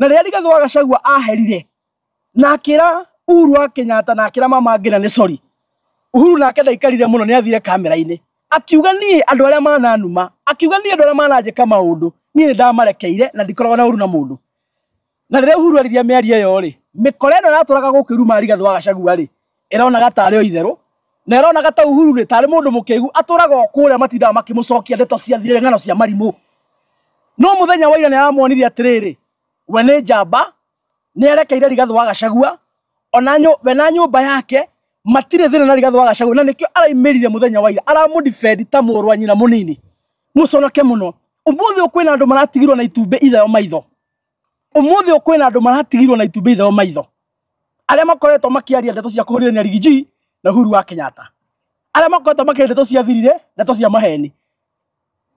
Na rĩrĩa Rigathĩ wa Gachagua aherire na akĩra Uhuru wa Kenyatta na akĩra Mama Ngina nĩ sorry, Uhuru nake ndaikarire mũno, nĩ athire kamera-inĩ akiuga niĩ andũ arĩa mananuma, akiuga niĩ andũ arĩa mananjĩka maũndũ, niĩ nĩ ndamarekeire na ndikoragwo na ũru na mũndũ. Na rĩrĩa Uhuru aririe mĩario ĩyo rĩ, mĩkora ĩno ĩratũraga gũkĩruma Rigathĩ wa Gachagua rĩ, ĩronaga tarĩ o itherũ na ĩronaga ta Uhuru rĩ tarĩ mũndũ mũkĩgu atũraga o kũrĩa, matindaga makĩmũcokia ndeto cia thirĩ, ng'ano cia marimũ. No mũthenya wa ira nĩ aramwonirie atĩrĩrĩ, we nĩ njamba, nĩ arekeire Rigathĩ wa Gachagua ona we na nyũmba yake matirĩ thĩna na Rigathĩ wa Gachagua, na nĩkĩo araimĩrire mũthenya wa ira aramũdefend ta mũrũ wa nyina mũnini. Mũconoke mũno. Ũmũthĩ ũyũ kwĩna andũ maratigirwo na itumbĩ itheo maitho. Ũmũthĩ ũyũ kwĩna andũ maratigirwo na itumbĩ itheo maitho, arĩa makoretwo makĩaria ndeto cia kũhũrithania Riggy G na Uhuru wa Kenyatta, arĩa makoretwo makĩaria ndeto cia thirire, ndeto cia maheni.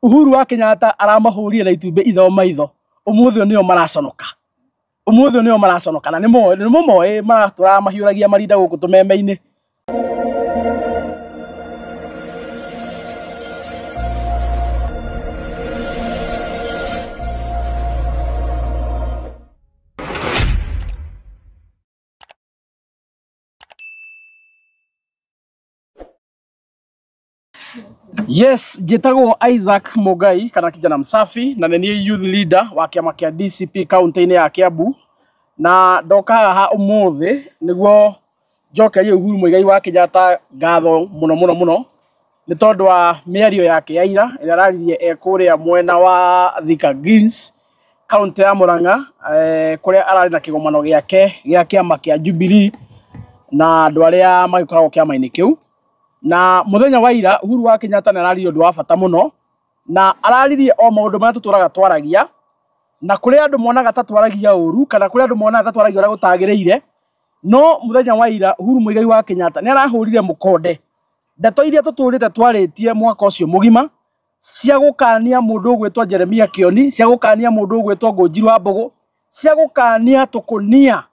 Uhuru wa Kenyatta aramahũrire na itumbĩ itheo maitho. Ũmũthĩ ũyũ nĩo maraconoka, ũmũthĩ ũyũ nĩo maraconoka, na nĩmo nĩmo moĩ maratũraga mahiũragia marinda gũkũ tũmeme-inĩ. Yes, njĩtagwo Isaac Mugai kana kijana msafi, na nĩ niĩ youth leader wa kĩama kĩa DCP kaunti-inĩ ya Kiambu, na ndoka haha ũmũthĩ nĩguo njokerie Uhuru Muigai wa Kenyatta ngatho mũno mũno mũno nĩ tondũ wa mĩario yake ya ira ĩrĩa araririe e kũrĩa mwena wa Thika Greens, kaunti ya Murang'a, kũrĩa ararĩ na kĩgomano gĩake gĩa kĩama kĩa Jubilee na andũ arĩa magĩkoragwo kĩama-inĩ kĩu. Na mũthenya wa ira Uhuru wa Kenyatta nĩ araririe ũndũ wa bata mũno, na araririe o maũndũ marĩa tũtũraga twaragia, na kũrĩ andũ monaga ta twaragia ũru kana kũrĩ andũ monaga ta twaragia ũrĩa gũtagĩrĩire. No mũthenya wa ira Uhuru Muigai wa Kenyatta nĩ arahũrire mũkonde ndeto iria tũtũrĩte twarĩtie mwaka ũcio mũgima cia gũkania mũndũ ũgwĩtwo Jeremia Kioni, cia gũkania mũndũ ũgwĩtwo Ngũnjiri wa Mbũgũ, cia gũkania tũkũnia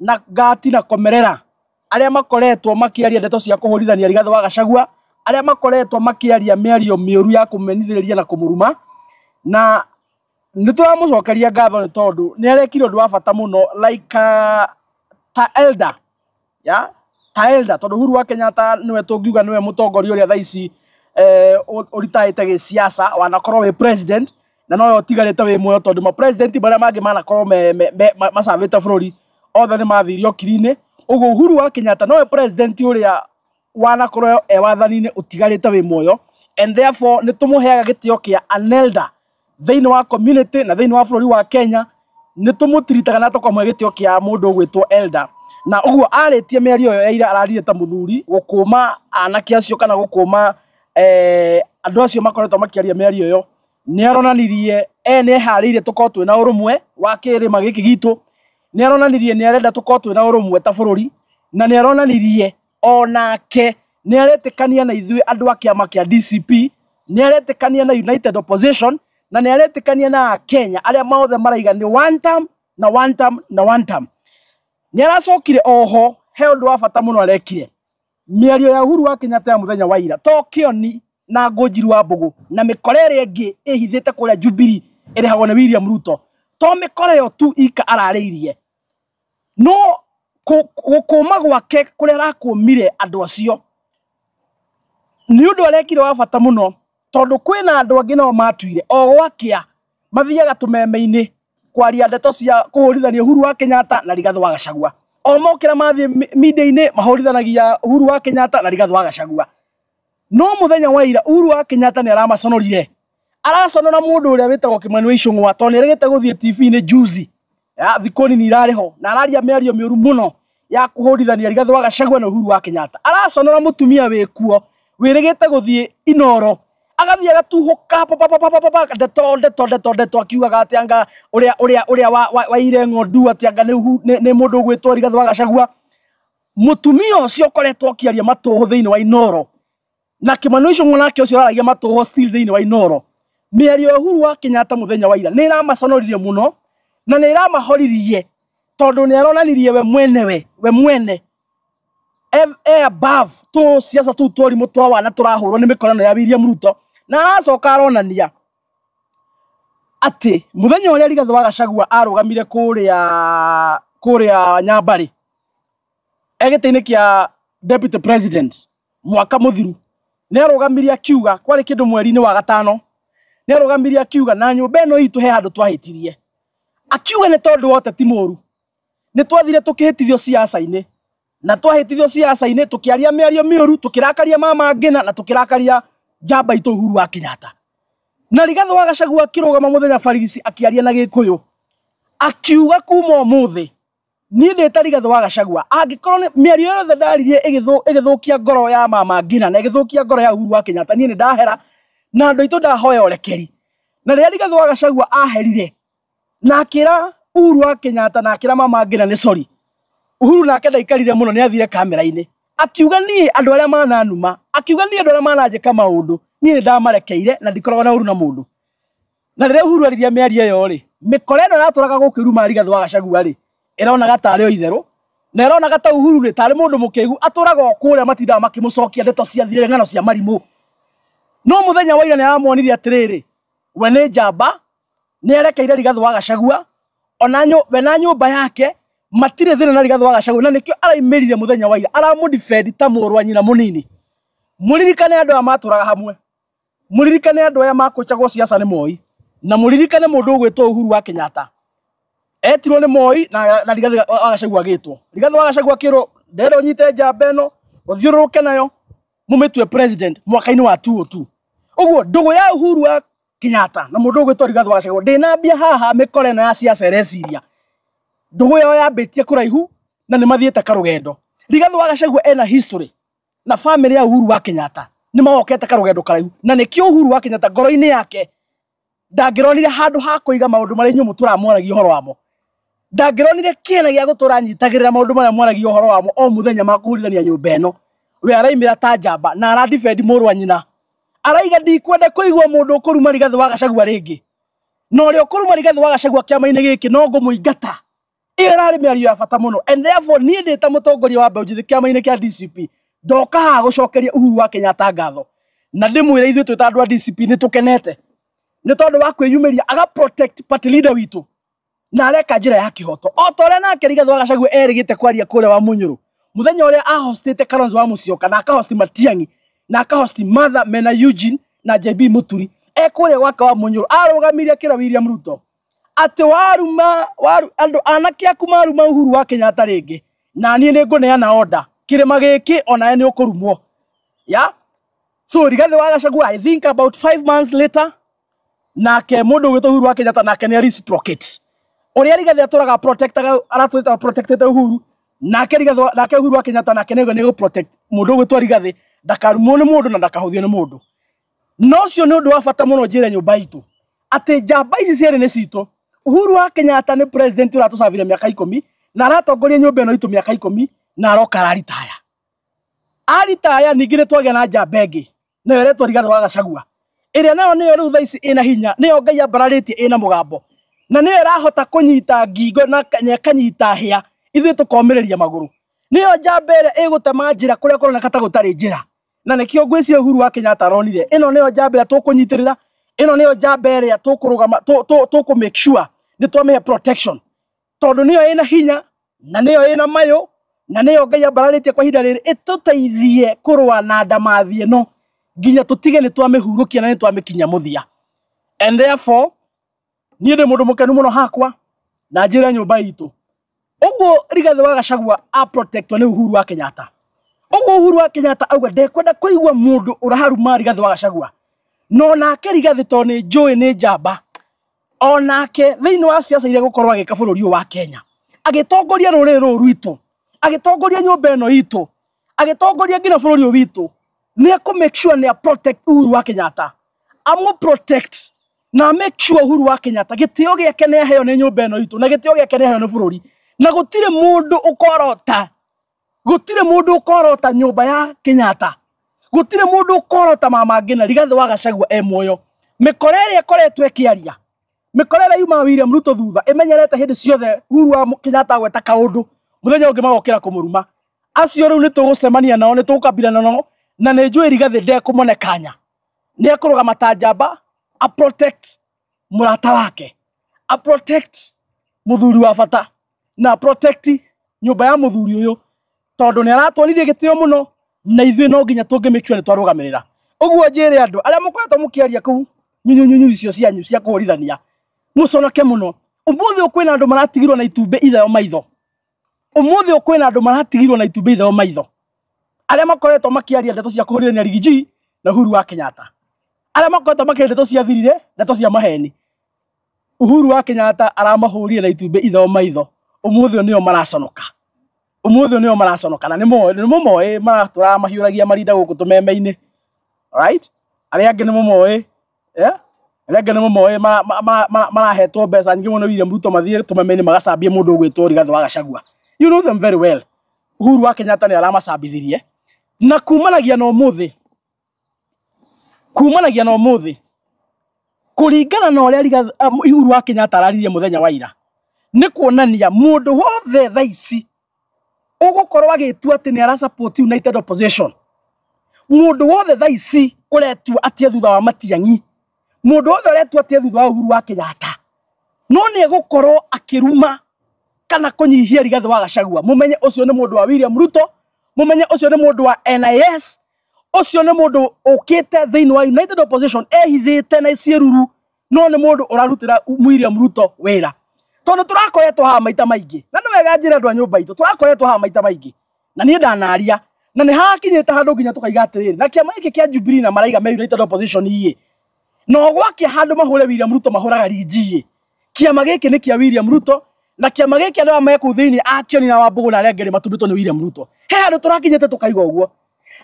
na ngati na komerera arĩa makoretwo makĩaria ndeto cia kũhũrithania Rigathĩ wa Gachagua, arĩa makoretwo makĩaria mĩario mĩũru ya kũmenithĩrĩria na kũmũruma. Na nĩ tũramũcokeria ngatho nĩ tondũ nĩ arekire ũndũ wa bata mũno like ta elder, ya ta elder, tondũ Uhuru wa Kenyatta nĩwe tũngiuga nĩwe mũtongoria ũrĩa thaa ici ũritaĩte gĩsiasa, wanakorwo wĩ president na nowe ũtigarĩte wĩ muoyo, tondũ ma president marĩa mangĩ manakorwo macavĩte bũrũri othe nĩ mathiire okiri-inĩ. Ũguo Uhuru wa Kenyatta nowe president ũrĩa wanakorwo e wathani-inĩ ũtigarĩte wĩ muoyo, and therefore nĩ tũmũheaga gĩtĩo kĩa an elder thĩinĩ wa community na thĩinĩ wa bũrũri wa Kenya. Nĩ tũmũtiritaga na tũkamũhe gĩtĩo kĩa mũndũ ũgwĩtwo elder. Na ũguo arĩtie mĩario ĩyo ya ira, ararire ta mũthuri gũkũma anake acio kana gũkũma andũ acio makoretwo makĩaria mĩario ĩyo. Nĩ aronanirie nĩ eharĩirie tũkorwo twĩna ũrũmwe wa kĩrĩma gĩkĩ gitũ, nĩ aronanirie nĩ arenda tũkorwo twĩna ũrũmwe ta bũrũri, na nĩ aronanirie onake nĩ aretĩkania na ithuĩ andũ a kĩama kĩa DCP, nĩ aretĩkania na United Opposition, na nĩ aretĩkania na Akenya arĩa mothe maraiga nĩ one term na one term na one term. Nĩ aracokire oho, he ũndũ wa bata mũno arekire. Mĩario ya Uhuru wa Kenyatta ya mũthenya wa ira to Kĩoni na Ngũnjiri wa Mbũgũ na mĩkora ĩrĩa ĩngĩ ĩhithĩte kũrĩa Jubilee ĩrĩhagwo nĩ William Ruto, to mĩkora ĩyo tu ika ararĩirie, no gũkũma gwake kũrĩa arakũmire andũ acio nĩ ũndũ arekire wa bata mũno, tondũ kwĩna andũ angĩ nao matuire o gwakĩa mathiaga tũmeme-inĩ kwaria ndeto cia kũhũrithania Uhuru wa Kenyatta na Rigathĩ wa Gachagua. O mokĩra mathiĩ media-inĩ mahũrithanagia Uhuru wa Kenyatta na Rigathĩ wa Gachagua. No mũthenya wa ira Uhuru wa Kenyatta nĩ aramaconorire, araconora mũndũ ũrĩa wĩtagwo Kimani wa Ichung'wa, tondũ nĩ aregete gũthiĩ TV-inĩ juzi ya thikũ nini irarĩ ho, na araria mĩario mĩũru mũno ya kũhũrithania Rigathĩ wa Gachagua na Uhuru wa Kenyatta. Araconora mũtumia wĩkuo wĩrĩgĩte gũthiĩ Inoro, agathiĩ agatuhũka pa pa pa pa pa pa ndeto ndeto ndeto ndeto, akiugaga atĩ anga ũrĩa waire ng'ondu atĩ anga nĩ mũndũ ũgwĩtwo Rigathĩ wa Gachagua. Mũtumia ũcio ũkoretwo akĩaria matũhũ thĩinĩ wa Inoro, na Kimani Ichung'wa nake ũcio ũraragia matũhũ still thĩinĩ wa Inoro. Mĩario ya Uhuru wa Kenyatta mũthenya wa ira nĩ ĩramaconoririe mũno na nĩ ĩramahoririe, tondũ nĩ aronanirie we mwenewe, we mwene e above tu siasa tu twarimũ twa wana tũrahũrwo nĩ mĩkorano ya William Ruto. Na aracoka aronania Atĩ mũthenya ũrĩa Rigathĩ wa Gachagua arũgamire kũrĩa Nyambarĩ egĩtĩ-inĩ kĩa deputy president mwaka mũthiru, nĩ arũgamirie akiuga kwarĩ kĩndũ mweri-inĩ wa gatano, nĩ arũgamirie akiuga na nyũmba ĩno itũ he handũ twahĩtirie, akiuga nĩ tondũ wa ũteti mũru nĩ twathire tũkĩhĩtithio siasa-inĩ, na twahĩtithio siasa-inĩ tũkĩaria mĩario mĩũru, tũkĩrakaria mama Ngina na tũkĩrakaria njamba itũ Uhuru wa Kenyatta. Na Rigathĩ wa Gachagua akĩrũgama mũthenya barigici akĩaria na Gĩkũyũ akiuga kuma ũmũthĩ niĩ ndĩ ta Rigathĩ wa Gachagua, angĩkorwo nĩ mĩario yothe ndaririe ĩgĩthũkia ngoro ya mama Ngina na ĩgĩthũkia ngoro ya Uhuru wa Kenyatta, niĩ nĩ ndahera na andũ aitũ ndahoya ũrekeri. Na rĩrĩa Rigathĩ wa Gachagua aherire na akĩra Uhuru wa Kenyatta na akĩra mama Ngina nĩ sorry, Uhuru nake ndaikarire mũno, nĩ athire kamera-inĩ akiuga niĩ andũ arĩa mananuma, akiuga niĩ andũ arĩa mananjĩka maũndũ niĩ nĩ ndamarekeire na ndikoragwo na ũru na mũndũ. Na rĩrĩa Uhuru aririe mĩario ĩyo rĩ, mĩkora ĩno ĩratũraga gũkĩruma Rigathĩ wa Gachagua rĩ, ĩronaga tarĩ o itherũ na ĩronaga ta Uhuru rĩ tarĩ mũndũ mũkĩgu atũraga o kũrĩa, matindaga makĩmũcokia ndeto cia thirĩ, ng'ano cia marimũ. No mũthenya wa ira nĩ aramwonirie atĩrĩrĩ, we nĩ njamba, nĩ arekeire Rigathĩ wa Gachagua ona we na nyũmba yake matirĩ thĩna na Rigathĩ wa Gachagua, na nĩkĩo araimĩrire mũthenya wa ira aramũdefend ta mũrũ wa nyina mũnini. Mũririkane andũ aya matũraga hamwe, mũririkane andũ aya makũchagwo siasa nĩ Moi, na mũririkane mũndũ ũgwĩtwo Uhuru wa Kenyatta etirwo nĩ Moi na Rigathĩ wa Gachagua agĩtwo. Rigathĩ wa Gachagua akĩrwo ndĩrenda ũnyite njamba ĩno ũthiũrũrũke nayo mũmĩtue president mwaka-inĩ wa 2002. Ũguo ndũgũ ya Uhuru wa Kenyatta na mũndũ ũgwĩtwo Rigathĩ wa Gachagua ndĩnambia haha mĩkora ĩno ya siasa ĩreciria ndũgũ yao yambĩtie kũraihu na nĩ mathiĩte karũgendo. Rigathĩ wa Gachagua ena history na family ya Uhuru wa Kenyatta nĩ mawokete karũgendo karaihu, na nĩkĩo Uhuru wa Kenyatta ngoro-inĩ yake ndangĩronire handũ ha kũiga maũndũ marĩa inyuĩ mũtũramwaragia ũhoro wamo, ndangĩronire kĩene gĩa gũtũra anyitagĩrĩra maũndũ marĩa mwaragia ũhoro wamo o mũthenya ma kũhurithania nyũmba ĩno. We araimĩra ta njamba na aradefend mũrũ wa nyina, araiga ndikwenda kũigua mũndũ ũkũruma Rigathĩ wa Gachagua rĩngĩ, na ũrĩa ũkũruma Rigathĩ wa Gachagua kĩama-inĩ gĩkĩ no ngũmũingata. Ĩyo ĩrarĩ mĩario ya bata mũno, and therefore niĩ ndĩ ta mũtongoria wa mbeũ njĩthĩ kĩama-inĩ kĩa DCP ndoka haha gũcokeria Uhuru wa Kenyatta ngatho, na ndĩmwĩre ithuĩ twĩ ta andũ a DCP nĩ tũkenete nĩ tondũ wa kwĩyumĩria aga protect party leader witũ na areka njĩra ya kĩhoto o ta ũrĩa nake Rigathĩ wa Gachagua erĩgĩte kwaria kũrĩa wa Munyũrũ mũthenya ũrĩa ahostĩte Kalonzo wa Musyoka na akahosti Matiang'i na akahosti Martha mena Eugene na JB Muturi e kũrĩa gwake wa Munyũrũ arũgamirie akĩra William Ruto atĩ waruma waru andũ anake aku maruma Uhuru wa Kenyatta rĩngĩ na niĩ nĩ ngũneana order kĩrĩma gĩkĩ onawe nĩ ũkũrumwo ya. So Rigathĩ wa Gachagua I think about 5 months later nake mũndũ ũgwĩtwo Uhuru wa Kenyatta nake nĩ reciprocate ũrĩa Rigathĩ atũraga protectaga aratũraga protectete Uhuru, nake Rigathĩ nake Uhuru wa Kenyatta nake nĩ nĩ protect mũndũ ũgwĩtwo Rigathĩ ndakarumwo nĩ mũndũ na ndakahũthio nĩ mũndũ. No ũcio nĩ ũndũ wa bata mũno njĩre nyũmba itũ atĩ njamba ici cierĩ nĩ citũ. Uhuru wa Kenyatta nĩ president ũratũcabire mĩaka 10 na aratongoria nyũmba ĩno itũ mĩaka 10 na aroka araritaya. Aritaya ningĩ nĩ twagĩa na njamba ĩngĩ nayo ĩretwo Rigathĩ wa Gachagua ĩrĩa nayo nĩyo rĩu thaa ici ĩna hinya, nĩyo Ngai ambararĩtie ĩna mũgambo na nĩyo ĩrahota kũnyita ngingo na ĩkanyita hĩa ithuĩ tũkomĩrĩria magũrũ. Nĩyo njamba ĩrĩa ĩgũtema njĩra kũrĩa kũroneka ta gũtarĩ njĩra, na nĩkĩo ngwĩciria Uhuru wa Kenyatta aronire ĩno nĩyo njamba ĩrĩa tũkũnyitĩrĩra, ĩno nĩyo njamba ĩrĩa tũkũrũgama tũkũ make sure nĩ twamĩhe protection tondũ nĩyo ĩna hinya na nĩyo ĩna mayũ na nĩyo Ngai ambararĩtie kwa ihinda rĩrĩ ĩtũteithie kũrũa na ndamathi ĩno nginya tũtige nĩ twamĩhurũkia na nĩ twamĩkinya mũthia. And therefore niĩ ndĩ mũndũ mũkenu mũno hakwa na njĩre nyũmba itũ ũguo Rigathĩ wa Gachagua a protectwo nĩ Uhuru wa Kenyatta. Ũguo Uhuru wa Kenyatta auga ndekwenda kũigua mũndũ ũraharuma Rigathĩ wa Gachagua, no nake Rigathĩ tondũ nĩ njũĩ nĩ njamba onake thĩinĩ wa siasa iria gũkorwo agĩka bũrũri ũyũ wa Kenya agĩtongoria rũrĩrĩ rũrũ rwitũ, agĩtongoria nyũmba ĩno itũ, agĩtongoria nginya bũrũri ũyũ witũ, nĩ ekũ make sure nĩ a protect Uhuru wa Kenyatta, amũ protect na make sure Uhuru wa Kenyatta gĩtĩo gĩake nĩ aheo nĩ nyũmba ĩno itũ na gĩtĩo gĩake nĩ aheo nĩ bũrũri, na gũtirĩ mũndũ ũkorota, gũtirĩ mũndũ ũkorota nyũmba ya Kenyatta, gũtirĩ mũndũ ũkorota mama Ngina Rigathĩ wa Gachagua e muoyo. Mĩkora ĩrĩa ĩkoretwo ĩkĩaria, mĩkora ĩrĩa yumaga William Ruto thutha ĩmenyerete hĩndĩ ciothe Uhuru wa Kenyatta agweta kaũndũ mũthenya ũngĩ magokĩra kũmũruma, acio rĩu nĩ tũgũcemania nao, nĩ tũgũkabirana nao, na nĩ njũĩ Rigathĩ ndekũmone kanya, nĩ ekũrũgama ta njamba a protect mũrata wake, a protect mũthuri wa bata na a protect nyũmba ya mũthuri ũyũ, tondũ nĩ aratwonirie gĩtĩo mũno na ithuĩ no nginya tũngĩ make sure nĩ twarũgamĩrĩra. Ũguo njĩre andũ arĩa mũkoretwo mũkĩaria kũu nyunyunyunyu icio cianyu cia kũhũrithania, mũconoke mũno. Ũmũthĩ ũyũ kwĩna andũ maratigirwo na itumbĩ itheo maitho. Ũmũthĩ ũyũ kwĩna andũ maratigirwo na itumbĩ itheo maitho, arĩa makoretwo makĩaria ndeto cia kũhũrithania Riggy na Uhuru wa Kenyatta, arĩa makoretwo makĩaria ndeto cia thirire, ndeto cia maheni. Uhuru wa Kenyatta aramahũrire na itumbĩ itheo maitho. Ũmũthĩ ũyũ nĩo maraconoka, ũmũthĩ ũyũ nĩo maraconoka, na nĩmo moĩ maratũraga mahiũragia marinda gũkũ tũmeme-inĩ. Alright, arĩa angĩ nĩmo moĩ, yeah? Arĩa angĩ nĩmo moĩ marahetwo mbeca nyingĩ mũno William Ruto mathiĩ tũmeme-inĩ magacambie mũndũ ũgwĩtwo Rigathĩ wa Gachagua. You know them very well. Uhuru wa Kenyatta nĩ aramacambithirie, na kumanagia na ũmũthĩ, kumanagia na ũmũthĩ, kũringana na ũrĩa Uhuru wa Kenyatta araririe mũthenya wa ira, nĩ kuonania mũndũ wothe thaa ici ũgũkorwo agĩtua atĩ nĩ ara support United Opposition, mũndũ wothe thaa ici ũretua atĩ e thutha wa Matiang'i, mũndũ wothe ũretua atĩ e thutha wa Uhuru wa Kenyatta, no nĩ egũkorwo akĩruma kana kũnyihia Rigathĩ wa Gachagua, mũmenye ũcio nĩ mũndũ wa William Ruto, mũmenye ũcio nĩ mũndũ wa NIS, ũcio nĩ mũndũ ũkĩte thĩinĩ wa United Opposition ehithĩte na ciĩruru, no nĩ mũndũ ũrarutĩra William Ruto wĩra. Tondũ tũrakoretwo haha maita maingĩ, na nĩ wega njĩre andũ a nyũmba itũ, tũrakoretwo haha maita maingĩ, na niĩ ndanaria, na nĩ hakinyĩte handũ nginya tũkaiga atĩrĩrĩ, na kĩama gĩkĩ kĩa Jubilee na maraiga me United Opposition ĩ, no gwakĩa handũ mahũre William Ruto mahũraga Riggy ĩ. Kĩama gĩkĩ nĩ kĩa William Ruto, na kĩama gĩkĩ andũ aya me kũu thĩinĩ a Kioni na Wambũgũ na arĩa angĩ nĩ matũmĩtwo nĩ William Ruto. He handũ tũrakinyĩte tũkaiga ũguo,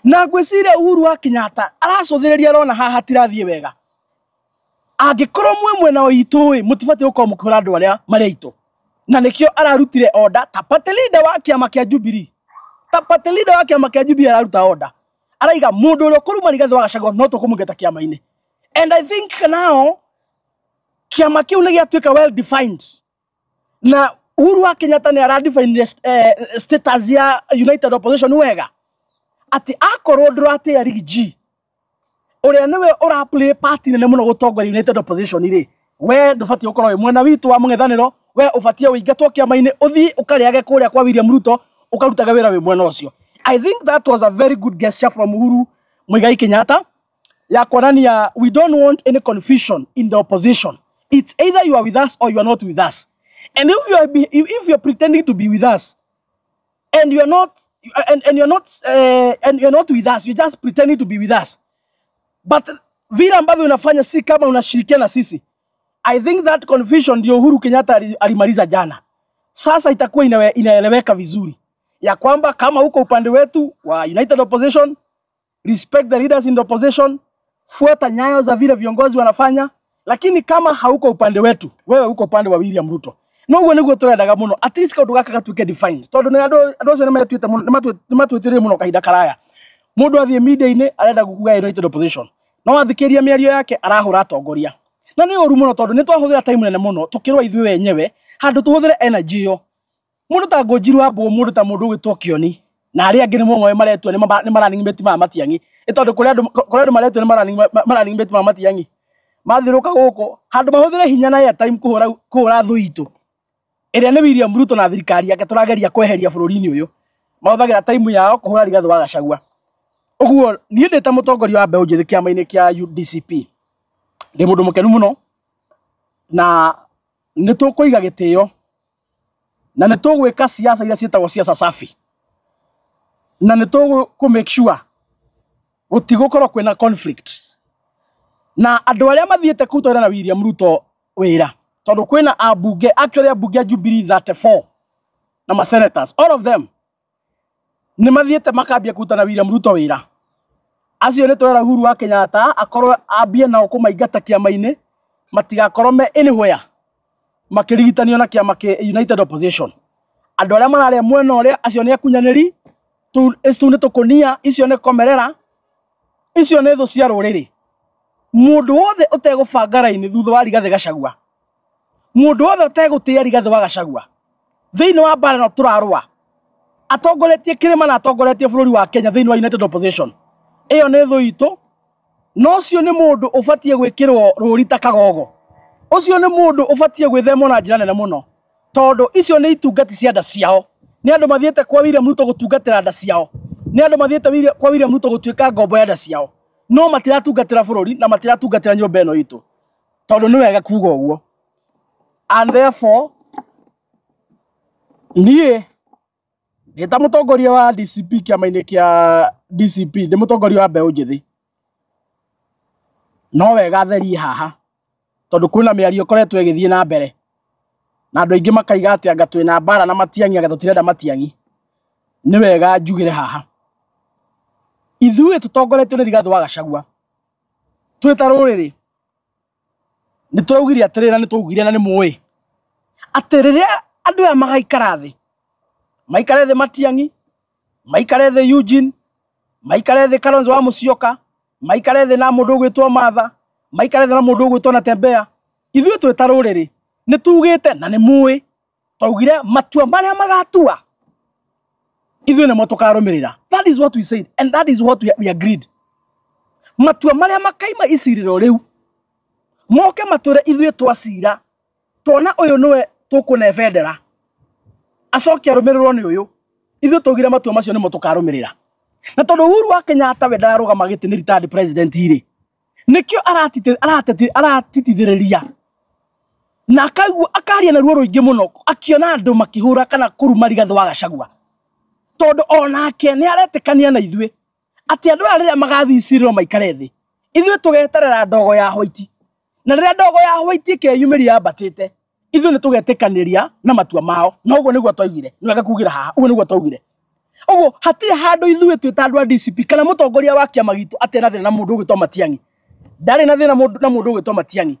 na ngwĩciria Uhuru wa Kenyatta aracũthĩrĩria arona haha hatirathiĩ wega. Angĩkorwo mwĩ mwena witũ ĩ, mũtibatiĩ gũkorwo mũkĩhũra andũ arĩa marĩ aitũ, na nĩkĩo ararutire order ta party leader wa kĩama kĩa Jubilee, ta party leader wa kĩama kĩa Jubilee araruta order, araiga mũndũ ũrĩa ũkũruma Rigathĩ wa Gachagua no tũkũmũingata kĩama-inĩ. And I think now kĩama kĩu nĩ gĩatuĩka well defined, na Uhuru wa Kenyatta nĩ aradefine status ya United Opposition wega, atĩ akorwo ndũratĩĩa Riggy ũrĩa nĩwe ũra play part nene mũno gũtongoria United Opposition rĩ, we ndũbatiĩ gũkorwo wĩ mwena witũ wa mũng'ethanĩro, we ũbatiĩ ũingatwo kĩama-inĩ, ũthiĩ ũkarĩage kũrĩa kwa William Ruto, ũkarutage wĩra wĩ mwena ũcio. I think that was a very good gesture from Uhuru Muigai Kenyatta ya kuonania we don't want any confusion in the opposition. It's either you are with us or you are not with us. And if you are pretending to be with us and you are not, and you are not with us, you're just pretending to be with us. But vile ambavyo unafanya si kama unashirikiana sisi. I think that confusion ndio Uhuru Kenyatta alimaliza jana. Sasa itakuwa inaeleweka vizuri ya kwamba kama uko upande wetu wa United Opposition, respect the leaders in the opposition, fuata nyayo za vile viongozi wanafanya, lakini kama hauko upande wetu, wewe uko upande wa William Ruto. No uguo niguo turendaga muno, at least kaundu gaka gatuike defined, tondu ni andu acio nimetuite muno, nimatwitire muno kahinda karaya. Mundu athie media-ini arenda kuga United Opposition, no athikiria miario yake arahura atongoria, na ni uru muno tondu ni twahuthira time nene muno tukirwa ithuĩ wenyewe handu tuhuthire energy iyo. Mundu ta Ngũnjiru wa Mbũgũ, mundu ta mundu ũgwĩtwo Kioni na arĩa angĩ nĩmo maretwo nĩ ma running mate ma Matiang'i, nĩ tondũ kũrĩ andũ maretwo nĩ ma running mate ma Matiang'i mathirũka gũkũ handũ mahũthĩre hinya na airtime kũhũra thũ itũ ĩrĩa nĩ William Ruto na thirikari yake tũrageria kweheria bũrũri-inĩ ũyũ, mahũthagĩra time yao kũhũra Rigathĩ wa Gachagua. Ũguo niĩ ndĩ ta mũtongoria wa mbeũ njĩthĩ kĩama-inĩ kĩa UDCP, ndĩ mũndũ mũkenu mũno, na nĩ tũkũiga gĩtĩo na nĩ tũgwĩka siasa iria ciĩtagwo siasa safi, na nĩ tũgũ make sure gũtigũkorwo kwĩna conflict na andũ arĩa mathiĩte kũu na William Ruto wĩra, tondũ kwĩna ambunge, actually ambunge a Jubilee 34 na ma senators, all of them nĩ mathiĩte makambia kũruta na William Ruto wĩra. Acio nĩ twera Uhuru wa Kenyatta akorwo ambie nao kũmaingata kĩama-inĩ, matigakorwo me anywhere makĩrigitanio na kĩama kĩ United Opposition. Andũ arĩa mararĩa mwena ũrĩa, acio nĩ akunyanĩri, tũu nĩ tũkũnia, icio nĩ komerera, icio nĩ thũ cia rũrĩrĩ. Mũndũ wothe ũtegũbanga raini thutha wa Rigathĩ Gachagua, mũndũ wothe ũtegũtĩĩa Rigathĩ wa Gachagua thĩinĩ wa mbara ĩno tũrarũa, atongoretie kĩrĩma na atongoretie bũrũri wa Kenya thĩinĩ wa United Opposition, ĩyo nĩ thũ itũ, na ũcio nĩ mũndũ ũbatiĩ gwĩkĩrwo rũri ta kagogo. Ũcio nĩ mũndũ ũbatiĩ gwĩthemwo na njĩra nene mũno, tondũ icio nĩ itungati cia nda ciao. Nĩ andũ mathiĩte kwa William Ruto gũtungatĩra nda ciao, nĩ andũ mathiĩte kwa William Ruto gũtuĩka ngombo ya nda ciao, no matiratungatĩra bũrũri na matiratungatĩra nyũmba ĩno itũ, tondũ nĩ wega kuga ũguo. And therefore niĩ ndĩ ta mũtongoria wa DCP kĩama-inĩ kĩa DCP, ndĩ mũtongoria wa mbeũ njĩthĩ, no wega therie haha, tondũ kwĩna mĩario ĩkoretwo ĩgĩthiĩ na mbere na andũ aingĩ makaiga atĩ anga twĩna mbara na Matiang'i, anga tũtirenda Matiang'i. Nĩ wega njugĩre haha, ithuĩ tũtongoretio nĩ Rigathĩ wa Gachagua twĩ ta rũrĩrĩ nĩ tũraugire atĩrĩrĩ, na nĩ twaugire na nĩ mũĩ atĩ rĩrĩa andũ aya magaikara thĩ, maikare thĩ Matiang'i, maikare thĩ Eugene, maikare thĩ Kalonzo wa Musyoka, maikare thĩ na mũndũ ũgwĩtwo Martha, maikare thĩ na mũndũ ũgwĩtwo Natembeya, ithuĩ twĩ ta rũrĩrĩ nĩ tugĩte na nĩ mũĩ, twaugire matua marĩa magatua ithuĩ nĩmo tũkarũmĩrĩra. That is what we said and that is what we agreed. Matua marĩa makaima icirĩro rĩu moke matwĩre ithuĩ twacira, tuona ũyũ nĩwe tũkũne bendera, acoke arũmĩrĩrwo nĩ ũyũ, ithuĩ twaugire matua macio nĩmo tũkarũmĩrĩra. Na tondũ Uhuru wa Kenyatta we ndararũgama gĩtĩ nĩ retired president rĩ, nĩkĩo aratitithĩrĩria na akaigua akaria na ruo rũingĩ mũno akiona andũ makĩhũra kana kũruma Rigathĩ wa Gachagua, tondũ onake nĩ aretĩkania na ithuĩ atĩ andũ aya rĩrĩa magathiĩ icirĩro maikare thĩ, ithuĩ tũgeterera ndogo ya white, na rĩrĩa ndogo ya white ĩkeyumĩria yambatĩte, ithuĩ nĩ tũgetĩkanĩria na matua mao. Na ũguo nĩguo twaugire, nĩ wega kugĩra haha, ũguo nĩguo twaugire. Ũguo hatirĩ handũ ithuĩ twĩ ta andũ a DCP kana mũtongoria wa kĩama gitũ atĩ na thĩna na mũndũ ũgwĩtwo Matiang'i, ndarĩ na thĩna na mũndũ ũgwĩtwo Matiang'i,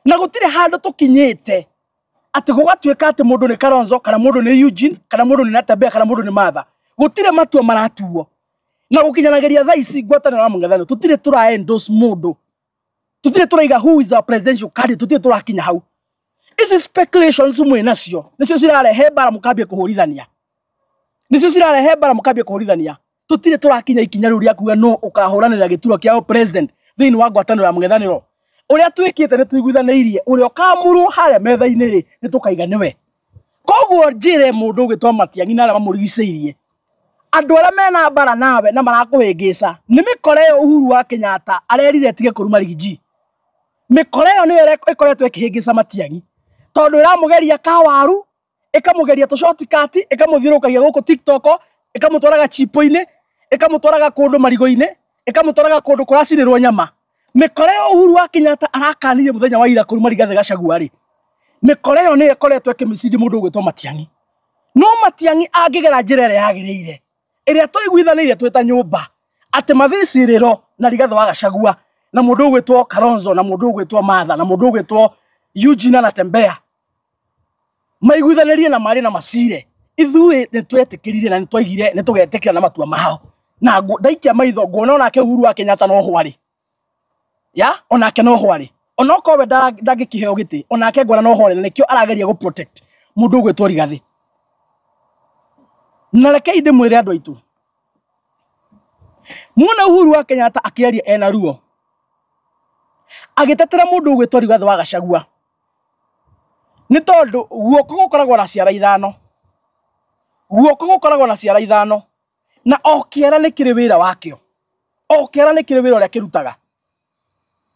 na gũtirĩ handũ tũkinyĩte atĩ gũgatuĩka atĩ mũndũ nĩ Kalonzo kana mũndũ nĩ Eugene kana mũndũ nĩ Natembeya kana mũndũ nĩ Martha. Gũtirĩ matua maratuo na gũkinyanagĩria thaa ici ngwatanĩro ya mũng'ethanĩro tũtirĩ tũra endorse mũndũ, tũtirĩ tũraiga who is our presidential candidate, tũtirĩ tũrakinya hau. Ici speculations mwĩ nacio nĩcio cirarehe mbara mũkambia kũhũrithania, nĩcio cirarehe mbara mũkambia kũhũrithania. Tũtirĩ tũrakinya ikinya rĩu rĩa kuga no ũkahũranĩra gĩturwa kĩa president thĩinĩ wa ngwatanĩro ya mũng'ethanĩro. Ũrĩa twĩkĩte nĩ tũiguithanĩirie, ũrĩa ũkamũrwo harĩa metha-inĩ rĩ, nĩ tũkaiga nĩwe. Koguo njĩre mũndũ ũgwĩtwo Matiang'i na arĩa mamũrigicĩirie, andũ arĩa mena mbara nawe na marakũhĩngĩca nĩ mĩkora ĩyo Uhuru wa Kenyatta arerire atige kũruma Rigiji. Mĩkora ĩyo nĩyo ĩkoretwo ĩkĩhĩngĩca Matiang'i, tondũ ĩramũgeria kawaru, ĩkamũgeria tũ-shortcut, ĩkamũthiũrũrũkagia gũkũ TikTok, ĩkamũtwaraga chipo-inĩ, ĩkamũtwaraga kũndũ marigo-inĩ, ĩkamũtwaraga kũndũ kũracinĩrwo nyama. Mĩkora ĩyo Uhuru wa Kenyatta arakanirie mũthenya wa ira kũruma Rigathĩ Gachagua rĩ, mĩkora ĩyo nĩyo ĩkoretwo ĩkĩmĩcindi mũndũ ũgwĩtwo Matiang'i. No Matiang'i angĩgera njĩra ĩrĩa yagĩrĩire, ĩrĩa tũiguithanĩirie twĩ ta nyũmba, atĩ mathiĩ icirĩro na Rigathĩ wa Gachagua na mũndũ ũgwĩtwo Kalonzo na mũndũ ũgwĩtwo Martha na mũndũ ũgwĩtwo Eugene Natembeya maiguithanĩrie na marĩ na macire, ithuĩ nĩ twetĩkĩrire na nĩ twaigire nĩ tũgetĩkĩra na matua mao. Na ndaikia maitho nguona onake Uhuru wa Kenyatta no hwarĩ, ya onake no hwarĩ, onokorwo we ndangĩkĩheo gĩtĩ, onake nguona no hwarĩ, na nĩkĩo arageria gũ protect mũndũ ũgwĩtwo Rigathĩ. Na rekei ndĩmwĩre andũ aitũ, muona Uhuru wa Kenyatta akĩaria ena ruo agĩtetera mũndũ ũgwĩtwo Rigathĩ wa Gachagua, nĩ tondũ guoko gũkoragwo na ciara ithano, guoko gũkoragwo na ciara ithano, na o kĩara nĩ kĩrĩ wĩra wakĩo, o kĩara nĩ kĩrĩ wĩra ũrĩa kĩrutaga.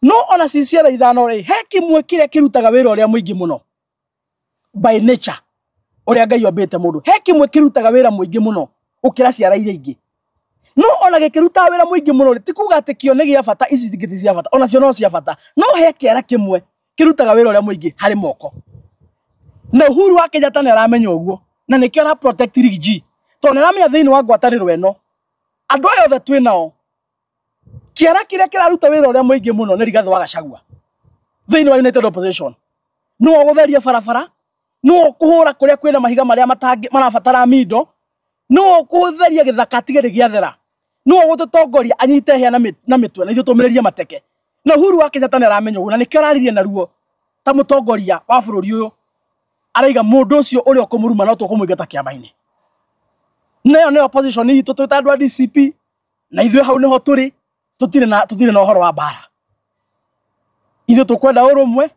No ona ci ciara ithano rĩ, he kĩmwe kĩrĩa kĩrutaga wĩra ũrĩa mũingĩ mũno by nature, ũrĩa Ngai ombĩte mũndũ, he kĩmwe kĩrutaga wĩra mũingĩ mũno gũkĩra ciara iria ingĩ. No ona gĩkĩrutaga wĩra mũingĩ mũno rĩ, ti kuga atĩ kĩo nĩ gĩa bata, ici ingĩ ti cia bata, ona cio no cia bata, no he kĩara kĩmwe kĩrutaga wĩra ũrĩa mũingĩ harĩ moko. Na Uhuru wa Kenyatta nĩ aramenya ũguo, na nĩkĩo ara protect Rigiji, tondũ nĩ aramenya thĩinĩ wa ngwatanĩro ĩno andũ aya othe twĩ nao, kĩara kĩrĩa kĩraruta wĩra ũrĩa mũingĩ mũno nĩ Rigathĩ wa Gachagua thĩinĩ wa United Opposition. Nĩwe ũgũtheria barabara, nĩwe ũkũhũra kũrĩa kwĩna mahiga marĩa marabatara mindo, nĩwe ũkũtheria gĩthaka atige nĩ gĩathera, nĩwe ũgũtũtongoria anyite hĩa na mĩtwe na ithuĩ tũmĩrĩrie mateke. Na Uhuru wa Kenyatta nĩ aramenya ũguo, na nĩkĩo araririe na ruo ta mũtongoria wa bũrũri ũyũ, araiga mũndũ ũcio ũrĩa ũkũmũruma no tũkũmũingata kĩama-inĩ. Nayo nĩyo position itũ twĩ ta andũ a DCP, na ithuĩ hau nĩho tũrĩ, tũtirĩ na ũhoro wa mbara. Ithuĩ tũkwenda ũrũmwe,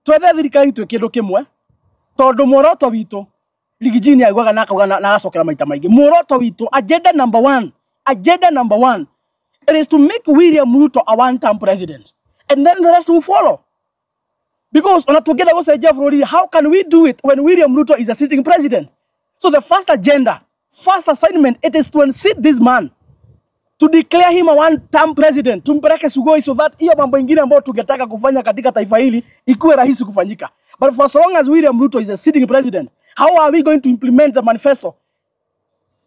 Twethe thirikari twĩ kĩndũ kĩmwe, tondũ muoroto witũ Riggy G nĩ augaga na akauga na agacokera maita maingĩ, muoroto witũ, agenda number one, agenda number one, it is to make William Ruto a one term president, and then the rest will follow. Because ona tũngĩenda gũcenjia bũrũri, how can we do it when William Ruto is a sitting president? So the first agenda, first assignment, it is to unseat this man, to declare him a one term president, tumpeleke Sugoi, so that hiyo mambo ingine ambayo tungetaka kufanya katika taifa hili ikuwe rahisi kufanyika. But for so long as William Ruto is a sitting president, how are we going to implement the manifesto?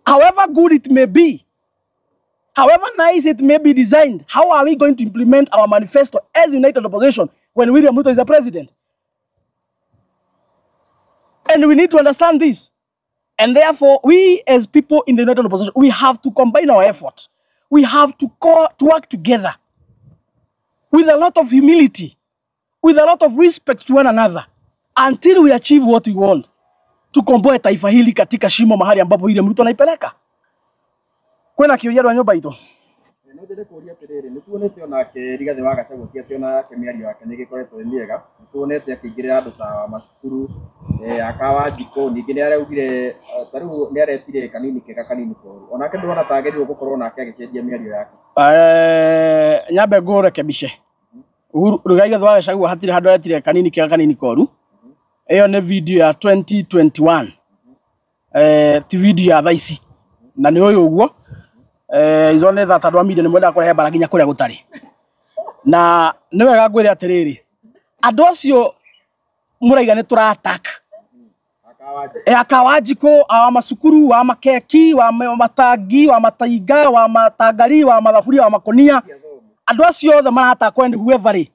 However good it may be, however nice it may be designed, how are we going to implement our manifesto as united opposition when William Ruto is the president? And we need to understand this. And therefore, we as people in the united opposition, we have to combine our efforts. We have to work together with a lot of humility, with a lot of respect to one another, until we achieve what we want. Tukomboe taifa hili katika shimo mahali ambapo William Ruto anaipeleka. Kwena kĩũria andũ a nyũmba itũ. No njende kũria atĩrĩrĩ, nĩ tuonete onake Rigathĩ wa Gachagua ti atĩ onake mĩario yake nĩ ĩgĩkoretwo ĩ mĩega. Nĩ tuonete akĩingĩrĩra andũ ta macukuru, aka Wanjikũ, ningĩ nĩ araugire, ta rĩu nĩ aretire kanini kega kanini koru. Onake ndũrona ta agĩrĩirwo gũkorwo nake agĩcenjia mĩario yake? Nyambe ngũrekebishe. Uhuru Rigathi wa Gachagua hatirĩ handũ aretire kanini kega kanini koru. Ĩyo nĩ video ya 2021. Ti video ya thaa ici. Na nĩ ũyũ ũguo. Izo nĩ tha tondũ a media nĩ mwendaga kũrehe mbara nginya kũrĩa gũtarĩ. Na nĩ wega ngwĩre atĩrĩrĩ, andũ acio mũraiga nĩ tũra attack. Aka Wanjikũ. Aka Wanjikũ, wa macukuru, wa makeki, wa matangi, wa matinga, wa matangari, wa mathaburia, wa makonia. Andũ acio othe maratakwo and whoever rĩ,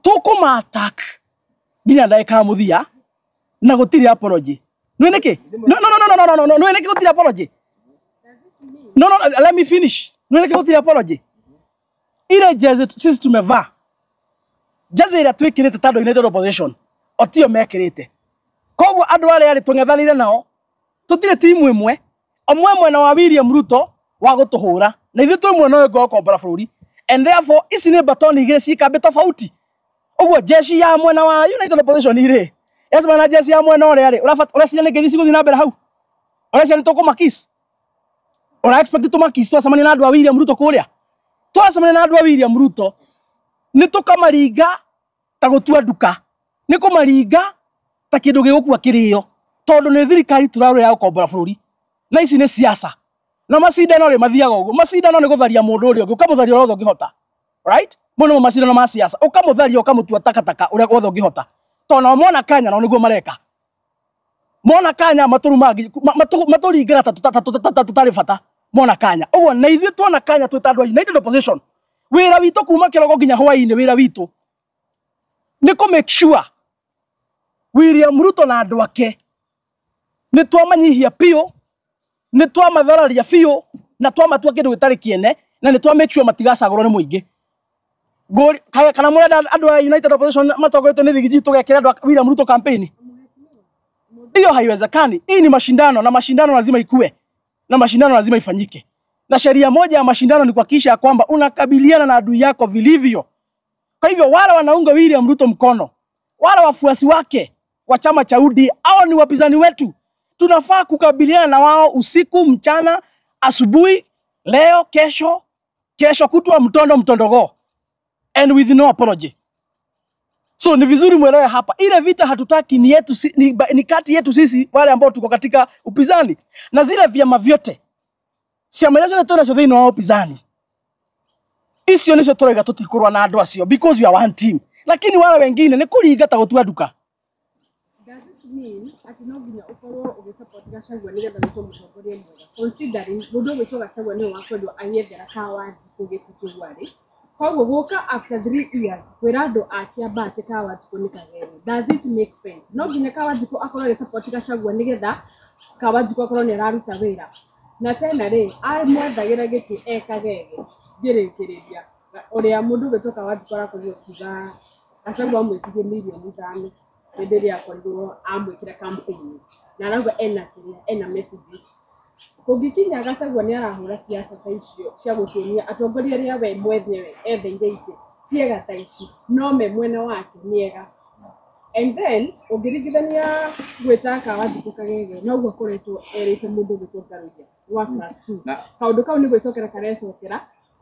tũkũma attack nginya ndagĩka ya mũthia na gũtirĩ apology. Nĩ nĩkĩ? No, no, no, no, no, no, no, no, nĩ nĩkĩ gũtirĩ apology? No, no, let me finish. Nĩ nĩkĩ gũtirĩ apology? Ile jezi sisi tumevaa, jezi ĩrĩa twĩkĩrĩte ta andũ United Opposition, o tio mekĩrĩte. Koguo andũ arĩa arĩ tũng'ethanĩire nao tũtirĩ timu ĩmwe, ũmwe mwena wa William Ruto wa gũtũhũra na ithuĩ twĩ mwena ũyũ ũngĩ wa gũkombora bũrũri, and therefore ici nĩ batoni igĩrĩ ciĩ kambĩ tofauti. Ũguo jeshi ya mwena wa United Opposition rĩ yacemania na jeshi ya mwena ũrĩa rĩ, ũreciria nĩ ngeithi cigũthiĩ na mbere hau? Ũreciria nĩ tũkũmakis? Ũra expect tũmakis twacemania na andũ a William Ruto kũrĩa? Twacemania na andũ a William Ruto nĩ tũkamaringa ta gũtua nduka, nĩ kũmaringa ta kĩndũ gĩgũkua kĩrĩo, tondũ nĩ thirikari tũrarũa ya gũkombora bũrũri, na ici nĩ siasa na macindano rĩ mathiaga ũguo. Macindano nĩ gũtharia mũndũ ũrĩa ũngĩ, ũkamũtharia ũrĩa wothe ũngĩhota, right? Mo nĩmo macindano ma siasa, ũkamũtharia ũkamũtua takataka ũrĩa wothe ũngĩhota, tondũ nao mona kanya, nao nĩguo mareka. Mona kanya matũringaga ta tũtarĩ bata mona kanya. Ũguo na ithuĩ tuona kanya twĩ ta andũ a United Opposition, wĩra witũ kuma kĩroko nginya hwaĩ-inĩ, wĩra witũ nĩ kũ make sure William Ruto na andũ ake nĩ twamanyihia biũ, nĩ twamathararia biũ, na twamatua kĩndũ gĩtarĩ kĩene, na nĩ twa make sure matigacagũrwo nĩ mũingĩ. Kana mũrenda andũ a United Opposition matongoretio nĩ Riggy G tũgekĩra andũ a William Ruto campaign? Hiyo haiwezekani. Hii ni mashindano, na mashindano lazima ikue, na mashindano lazima ifanyike, na sheria moja ya mashindano ni kuhakikisha ya kwamba unakabiliana na adui yako vilivyo. Kwa hivyo wale wanaunga William Ruto mkono, wale wafuasi wake wa chama cha UDA, hao ni wapinzani wetu. Tunafaa kukabiliana na wao usiku, mchana, asubuhi, leo, kesho, kesho kutwa, mtondo mtondogo, and with no apology. So ni vizuri mwelewe hapa, ile vita hatutaki ni yetu, ni kati yetu sisi wale ambao tuko katika upinzani na zile vyama vyote, ciama iria ciothe twĩnacio thĩinĩ wa upinzani, icio nĩcio tũrauga tũtikũrũa na andũ acio because we are one team, lakini wale wengine nĩ kũringa ta gũtua nduka. Does it mean atĩ no nginya ũkorwo ũgĩsupport Gachagua nĩgetha wĩtwo mũtongoria mwega, considering mũndũ ũgwĩtwo Gachagua nĩwe wakwendwo agĩethera Kawanjikũ gĩtĩ kĩu arĩ? Koguo gũka after 3 years kwĩra andũ a Kiambaa atĩ Kawanjikũ nĩ kageni, does it make sense? No nginya Kawanjikũ akorwo agĩsupport Gachagua nĩgetha Kawanjikũ akorwo nĩ araruta wĩra? Na tena rĩ, amwethagĩra gĩtĩ e kagege. Ngĩrĩkĩrĩria, ũrĩa mũndũ ũgwĩtwo Kawanjikũ arakorirwo akiuga Gachagua amwĩtirie mirioni 5 hĩndĩ ĩrĩa akorirwo amwĩkĩra campaign, na arauga ena kĩrĩa ena messages. Kũngĩkinya Gachagua nĩ arahũra siasa ta icio cia gũtuonia atongoria arĩa we mwenyewe etheire itĩ ti ega ta ici, no me mwena wake nĩ ega. And then ũngĩringithania gwĩta Kawanjikũ Kagege noguo akoretwo erĩte mũndũ ũgwĩtwo Ngaruiya wa class 2. Kaũndũ kau nĩ gwĩcokera karecokera,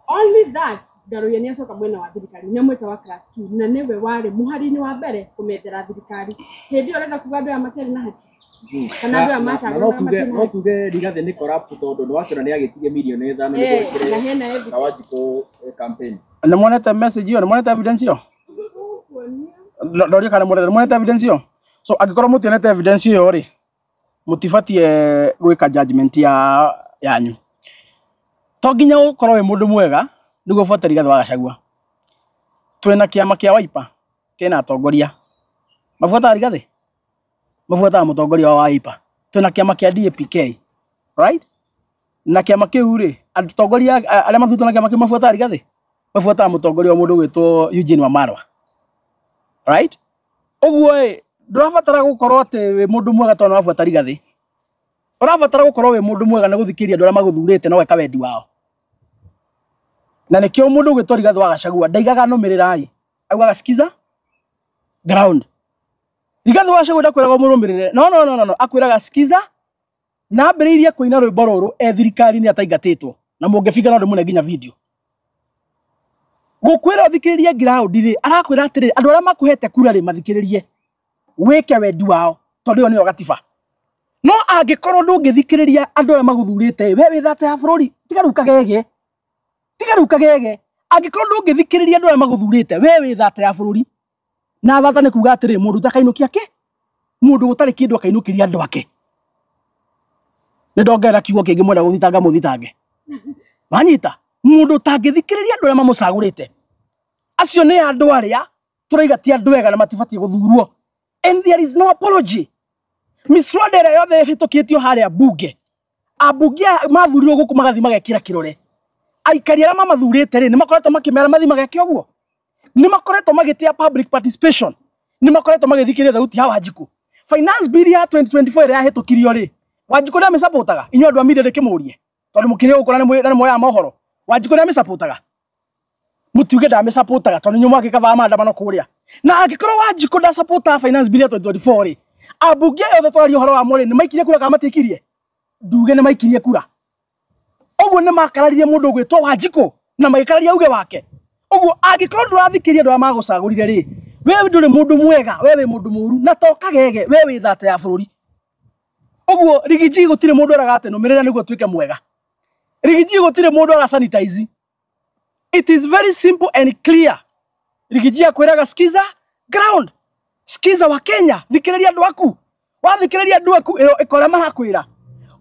only that Ngaruiya nĩ acoka mwena wa thirikari, nĩ amwĩta wa class 2 na nĩwe warĩ mũhari-inĩ wa mbere kũmethera thirikari. Hĩndĩ ĩyo ũrenda kuga andũ aya matiarĩ na haki kana andũ aya Na no macagũranaga tuge matirĩ na no haki? tuge Rigathi nĩ corrupt tondũ nĩ wakĩona nĩ agĩtirie mirioni 5 nĩguo Na ĩkĩre hena evidence. Kawanjikũ campaign. Nĩ monete message ĩyo? Nĩ monete evidence ĩyo? Ũkuonia. Ndoria kana nĩ monete evidence ĩyo. So angĩkorwo mũtionete evidence ĩyo rĩ, mũtibatie gwĩka judgment ya yanyu. To nginya ũkorwo wĩ mũndũ mwega nĩguo ũbuate Rigathĩ wa Gachagua. Twĩna kĩama kĩa Wiper kĩna atongoria mabuataga Rigathĩ, mabuataga mũtongoria wa Wiper. Twĩna kĩama kĩa DAPK, right? Na kĩama kĩu rĩ, atongoria arĩa mathurĩtwo na kĩama kĩu mabuataga Rigathĩ, mabuataga mũtongoria wa mũndũ ũgwĩtwo Eugene Wamalwa, right? Ũguo ĩ, ndũrabatara gũkorwo atĩ wĩ mũndũ mwega tondũ nĩwabuata Rigathĩ. Ũrabatara gũkorwo wĩ mũndũ mwega nĩ gũthikĩrĩria andũ arĩa magũthurĩte na ũgeka wendi wao. Na nĩkĩo mũndũ ũgwĩtwo Rigathĩ wa Gachagua ndaigaga nũmĩrĩrai, augaga sikiza ground. Rigathĩ wa Gachagua ndakwĩraga ũmũrũmĩrĩre, no no no no no, akwĩraga sikiza. Na ambĩrĩirie kũina rwĩmbo rũrũ e thirikari-inĩ ataingatĩtwo, na mũngĩbinga no ndĩmũne nginya video. Gũkwĩra ũthikĩrĩrie ground rĩ, arakwĩra atĩrĩrĩ, andũ arĩa makũhete kura rĩ, mathikĩrĩrie, wĩke wendi wao, tondũ ĩyo nĩyo gatiba. No angĩkorwo ndũngĩthikĩrĩria andũ arĩa magũthurĩte, we wĩ thata ya bũrũri. Tiga rĩu kagege, tiga rĩu kagege. Angĩkorwo ndũngĩthikĩrĩria andũ arĩa magũthurĩte, we wĩ thata ya bũrũri. Na thata nĩ kuga atĩrĩrĩ, mũndũ ũtakainũkia kĩ, mũndũ gũtarĩ kĩndũ akainũkĩria andũ ake. Nĩ ndongerera kiugo kĩngĩ, mwenda gũthitanga mũthitange. Wanyita? Mũndũ ũtangĩthikĩrĩria andũ arĩa mamũcagũrĩte, acio nĩ andũ arĩa tũraiga ti andũ ega na matibatiĩ gũthurwo. And there is no apology. Miswada ĩrĩa yothe ĩhĩtũkĩtio harĩa bunge, ambunge aya mathurirwo gũkũ magathiĩ magekĩra kĩrore aikari arĩa mamathurĩte rĩ, nĩ makoretwo makĩmera mathiĩ mageke ũguo. Nĩ makoretwo magĩtĩa public participation, nĩ makoretwo magĩthikĩrĩria thauti ya Wanjikũ. Finance bill ya 2024 ĩrĩa yahĩtũkirio rĩ, Wanjikũ nĩamĩsupportaga? Inyuĩ andũ a media ndĩkĩmũrie, tondũ mũkĩrĩ gũkũ na nĩ muoyaga mohoro. Wanjikũ nĩamĩsupportaga? Mũtiuge ndamĩsupportaga, tondũ inyuĩ mwagĩkavaga maandamano kũrĩa. Na angĩkorwo Wanjikũ ndasupportaga finance bill ya 2024 rĩ, ambunge aya othe twaria ũhoro wa mo rĩ, nĩ maikirie kura kana matiikirie? Nduge nĩ maikirie kura. Ũguo nĩ makararirie mũndũ ũgwĩtwo Wanjikũ na magĩkararia uge wake. Ũguo angĩkorwo ndũrathikĩrĩria andũ arĩa magũcagũrire rĩ, we ndũrĩ mũndũ mwega, we wĩ mũndũ mũru na to kagege, we wĩ thata ya bũrũri. Ũguo Rigiji, gũtirĩ mũndũ eraga atĩ nũmĩrĩra nĩguo ũtuĩke mwega. Rigiji, gũtirĩ mũndũ ara sanitize. It is very simple and clear. Rigiji akwĩraga skiza ground, skiza wa Kenya, thikĩrĩria andũ aku. Wathikĩrĩria andũ aku ĩro ĩka ũrĩa marakwĩra.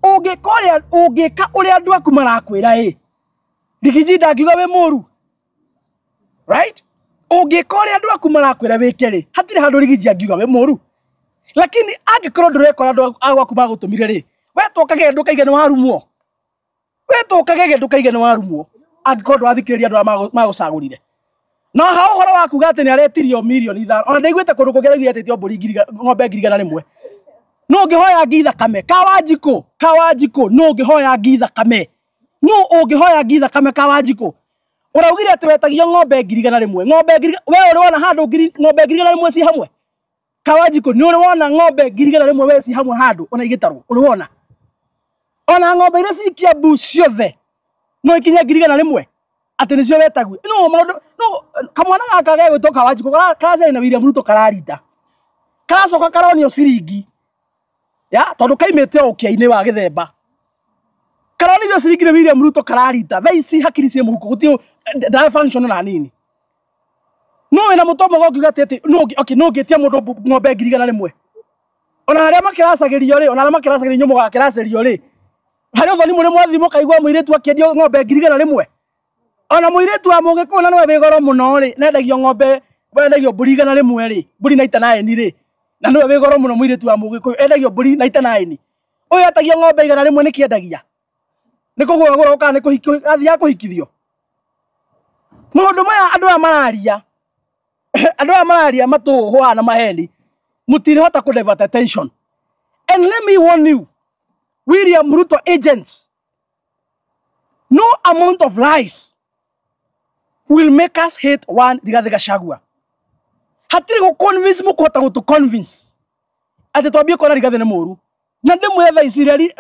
Ũngĩka ũrĩa, ũngĩka ũrĩa andũ aku marakwĩra ĩ, Rigiji ndangiuga wĩ mũru, right? Ũngĩka ũrĩa andũ aku marakwĩra wĩke rĩ, hatirĩ handũ Rigiji angiuga wĩ mũru. Lakini angĩkorwo ndũreka ũrĩa andũ a gwaku magũtũmire rĩ, we tũkage ndũkaige nĩ warumwo. We tũkagege ndũkaige nĩ warumwo angĩkorwo ndũrathikĩrĩria andũ arĩa magũcagũrire. No ha ũhoro wa kuga atĩ nĩ aretirio mirioni 5, ona ndaiguĩte kũndũ kũngĩ araugire etĩtio mbũri ngiri ng'ombe 100,000. No ũngĩhoya ngi thakame Kawanjikũ? Kawanjikũ, no ũngĩhoya ngi thakame? No ũngĩhoya ngi thakame, Kawanjikũ? Ũraugire atĩ wetagio ng'ombe 100,000. Ng'ombe ngiri, we ũrĩ wona handũ ngiri ng'ombe 100,000 ci hamwe? Kawanjikũ, nĩ ũrĩ wona ng'ombe 100,000 we ci hamwe handũ ona igĩtarwo? Ũrĩ wona ona ng'ombe iria ci Kiambu ciothe no ikinye 100,000 atĩ nĩcio wetagio? No maũndũ no kamwana gaka gegwĩtwo Kawanjikũ karacaria na William Ruto, kararita, karacoka karonio ciringi ya tondũ kaimĩte o ũkĩa-inĩ wa gĩthemba, karonirio ciringi nĩ William Ruto, kararita. Thaa ici hakiri ciĩ mũhuko, gũtirĩ ndara function na nini. No wĩna mũtwe mwega ũngiuga atĩ no okay, no ũngĩtia mũndũ ng'ombe 100,000? Ona arĩa makĩracagĩrio rĩ, ona arĩa makĩracagĩrio inyuĩ mũgakĩracĩrio rĩ, harĩ ũthoni mũrĩ mwathi mũkaigua mũirĩtu akĩendio ng'ombe 100,000? Ona mũirĩtu wa mũgĩkũyũ na nĩwe wĩ goro mũno rĩ, nendagio ng'ombe, wendagio mbũri 100 rĩ, mbũri 99 rĩ, na nĩwe wĩ goro mũno. Mũirĩtu wa mũgĩkũyũ endagio mbũri 99, ũyũ etagio ng'ombe 100. Nĩ kĩendagia nĩ kũgũra gũra kana nĩ athiaga kũhikithio? Maũndũ maya andũ aya mararia, andũ aya mararia matũhũa na maheni, mũtirĩhota kũ divert attention. And let me warn you, William Ruto agents, no amount of lies will make us hate one Rigathi Gachagua. Hatirĩ gũ convince mũkũhota gũtũ convince atĩ twambie kuona Rigathĩ nĩ mũru. Na ndĩmwĩre thaa ici reri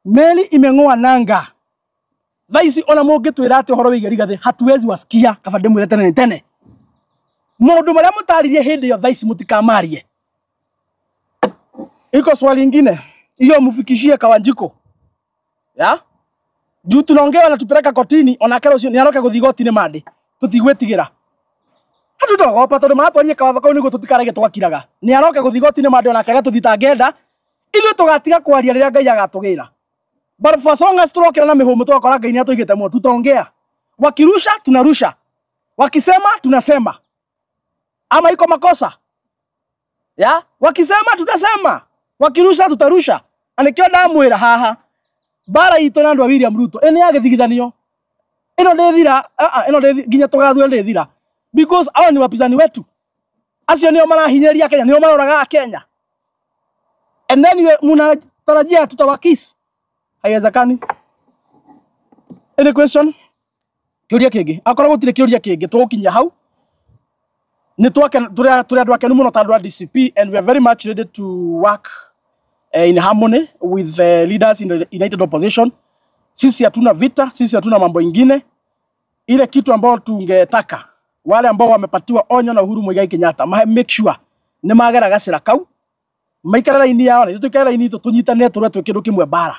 meli imeng'oa nanga. Thaa ici ona mũngĩtwĩra atĩ ũhoro wĩgiĩ Rigathĩ hatuwezi wasikia, kaba ndĩmwĩre tene nĩ tene. Maũndũ marĩa mũtaririe hĩndĩ ĩyo thaa ici mũtikamarie. Iko swali ingine hiyo mfikishie Kawanjiko ya juu tunaongea na tupeleka kotini onake rũciũ nĩ aroke gũthiĩ igoti-inĩ mande tũtigwĩtigĩra hatutogopa tondũ maratwarire kawatho kau nĩguo tũtikarage twakiraga nĩ aroke gũthiĩ igoti-inĩ mande onake agatũthitangenda ithuĩ tũgatiga kwaria rĩrĩa Ngai agatũgĩra. But for as long as turokĩra na mĩhũmũ tũgakora Ngai nĩ atũigĩte muno, tutaongea. Wakirusha tunarusha, wakisema tunasema, ama iko makosa ya wakisema tutasema, wakirusha tutarusha. Na nĩkĩo ndamwĩra haha mbara itũ na andũ a William Ruto ĩ nĩ ya gĩthigithanio ĩno ndĩthira, ĩno ndĩthira nginya tũgathura ndĩthira, because hao ni wapinzani wetu, acio nĩo marahinyĩrĩria Kenya, nĩo maroraga Kenya, and then mnatarajia tutawakis? Haiwezekani. Any question? Kĩũria kĩngĩ akorwo gũtirĩ kĩũria kĩngĩ tũgũkinyia hau. Nĩ tũrĩ andũ akenu mũno ta andũ a DCP, and we are very much ready to work in harmony with the leaders in the united opposition. Sisi hatuna vita, sisi hatuna mambo ingine. Ile kitu ambao tungetaka wale ambao wamepatiwa onyo na Uhuru Muigai Kenyatta ma make sure nĩ magera gacĩra kau maikare raini yao na ithuĩ tũikare raini itũ tũnyitane tũrũe twĩ kĩndũ kĩmwe mbara.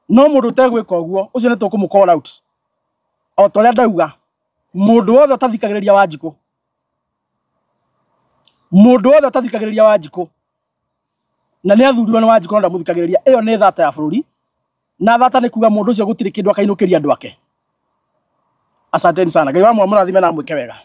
No mũndũ ũtegwĩka ũguo ũcio nĩ tũkũmũ call out. O ta ũrĩa ndauga, mũndũ wothe ũtathikagĩrĩria Wanjikũ, mũndũ wothe ũtathikagĩrĩria Wanjikũ na nĩ athurirwo nĩ Wanjikũ no ndamũthikagĩrĩria, ĩyo nĩ thata ya bũrũri, na thata nĩ kuga mũndũ ũcio gũtirĩ kĩndũ akainũkĩria andũ ake. Asanteni sana. Ngai wa mũrathime na amwĩke wega.